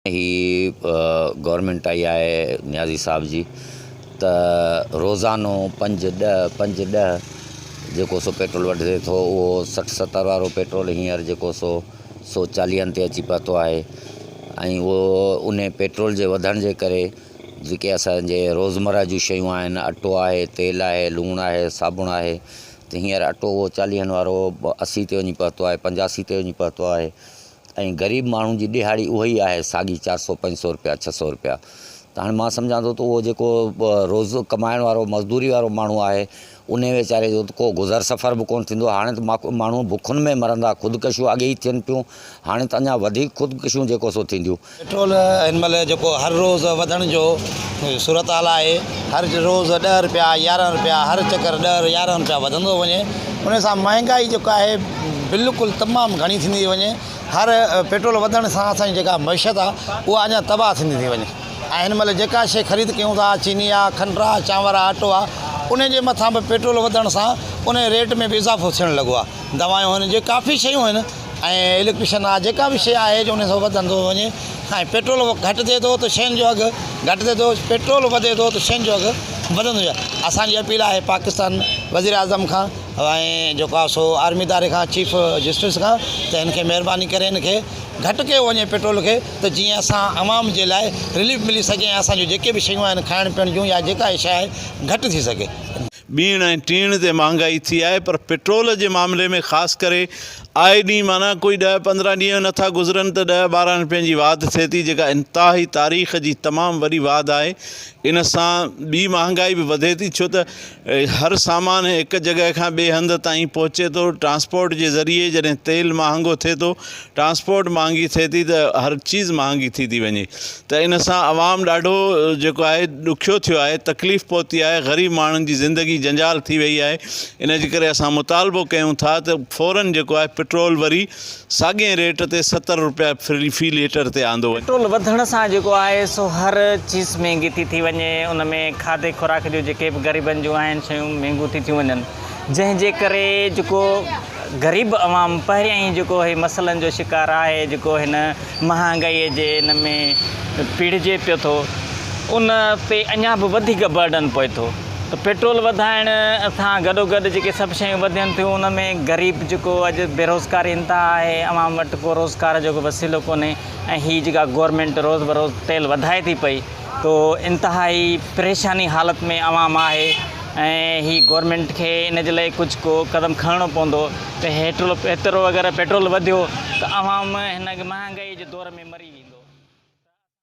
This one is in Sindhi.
هي گورنمينٽ آئي آهي نيازي صاحب جي ته روزانو پنج ڏهه پنج ڏهه جيڪو سو پيٽرول وڌي ٿو اهو 60 70 وارو پيٽرول هينئر جيڪو سو 140 تي اچي پهتو آهي ۽ اهو ان پيٽرول جي وڌڻ جي ڪري جيڪي اسانجي روزمره جون شيون آهن، اٽو آهي، تيل آهي، لوڻ آهي، صابڻ آهي ته هينئر اٽو اهو چاليهن وارو 80 تي وڃي پهتو آهي، 85 تي وڃي پهتو آهي. ۽ غريب ماڻهو جي ڏهاڙي اها ئي آهي ساڳي 400 500 روپيا 600 روپيا ته هاڻي مان سمجهان ٿو ته اهو جيڪو روز ڪمائڻ وارو مزدوري وارو ماڻهو آهي انهي ويچاري جو ته ڪو گذر سفر به ڪونه ٿيندو. هاڻي ته ماڻهو بکن ۾ مرندا، خودڪشيون اڳي ئي ٿين پيون، هاڻي ته اڃا وڌيڪ خودڪشيون جيڪو سو ٿينديون. پيٽرول هن مهل جيڪو هر روز وڌڻ جو صورتحال آهي، هر روز 10 روپيا 11 روپيا هر چڪر 10 11 روپيا وڌندو وڃي، ان سان مهنگائي جيڪا آهي بلڪل تمام گهڻي ٿيندي ٿي وڃي. هر پيٽرول وڌڻ سان اسان جي جيڪا معيشت آهي اها اڃا تباهه ٿيندي ٿي وڃي ۽ هن مهل جيڪا شيء خريد ڪيون ٿا چيني آهي، کنڊ آهي، چانور آهي، اٽو آهي، ان جي مٿان به پيٽرول وڌڻ سان ان ريٽ ۾ به اضافو ٿيڻ لڳو آهي. دوائون آهن جي ڪافي شيون آهن ۽ اليڪٽريشن آهي جيڪا به شيء آهي جو ان سان وڌندو وڃي ۽ پيٽرول گهٽ ٿئي ٿو ته شين جو اگهه گهٽ ٿئي ٿو، پيٽرول وڌي ٿو ته شين جو اگهه وڌندو وڃي. اسان جي اپيل آهي پاڪستان وزير اعظم کان ۽ جيڪو آهي سو آرمي اداري کان چيف جسٽس کان ته هن کي مهرباني ڪري هن کي گهٽ ڪيو وڃي پيٽرول کي ته جيئن اسان عوام جي لاء رليف ملي سگهي ۽ اسان جون جيڪي به شيون آهن کائڻ پيئڻ جون يا جيڪا به شيء آهي گهٽ ٿي سگهي. ٻيڻ ۽ ٽيڻ تي مهانگائي ٿي آهي پر پيٽرول جي معاملي ۾ خاص ڪري آئي ڏينهن معنيٰ ڪوئي 10 15 ڏينهن نٿا گذرن ته 10 12 روپين جي واڌ ٿئي ٿي جيڪا انتهائي تاريخ جي تمام وڏي واڌ آهي. ان سان ٻي مهانگائي به وڌي ٿي ڇو ته هر سامان هڪ جڳهه کان ٻئي هنڌ تائين پهچي ٿو، ٽرانسپورٽ جي ذريعي جڏهن تيل مهانگو ٿئي ٿو، ٽرانسپورٽ مهانگي ٿئي ٿي ته هر چيز مهانگي ٿي ٿي وڃي ته ان سان عوام ڏاڍو جيڪو آهي ڏکيو ٿيو آهي، تڪليف پهتي آهي، غريب ماڻهن جي زندگي جنجال ٿي وئي آهي، ان جي ڪري اسان مطالبو ڪيون ٿا ته فورن جيڪو آهي پيٽرول وري ساڳئي ريٽ تي 70 روپيا في ليٽر تي آندو وڃي. پيٽرول وڌڻ سان جيڪو آهي سو هر چيز مهنگي ٿي ٿي وڃي، ان ۾ کاڌي خوراڪ جون جيڪي به غريبن جون آهن شيون مهنگون ٿي ٿيون وڃن، جنهن جي ڪري جيڪو غريب عوام پهريان ئي جيڪو هي مسئلن جو شڪار آهي، جيڪو هن مهانگائي جي ان ۾ پيڙهجي پيو ٿو، ان تي اڃا به وڌيڪ برڊن پوي ٿو ته پيٽرول وڌائڻ سان گڏوگڏ جيڪي سڀ شيون وڌين ٿيون ان ۾ غريب جيڪو اڄ بيروزگاري انتها آهي، عوام وٽ ڪو روزگار جو ڪو وسيلو ڪونهي ۽ هي جيڪا گورنمينٽ روز بروز تيل وڌائي ٿي پئي تو انتهائي پريشاني حالت ۾ عوام آهي ۽ هي گورنمينٽ کي ان جي لاء ڪجهه ڪو قدم کڻڻو پوندو ته هيترو اگر پيٽرول وڌيو ته عوام هن مهانگائي جي دور ۾ مري ويندو.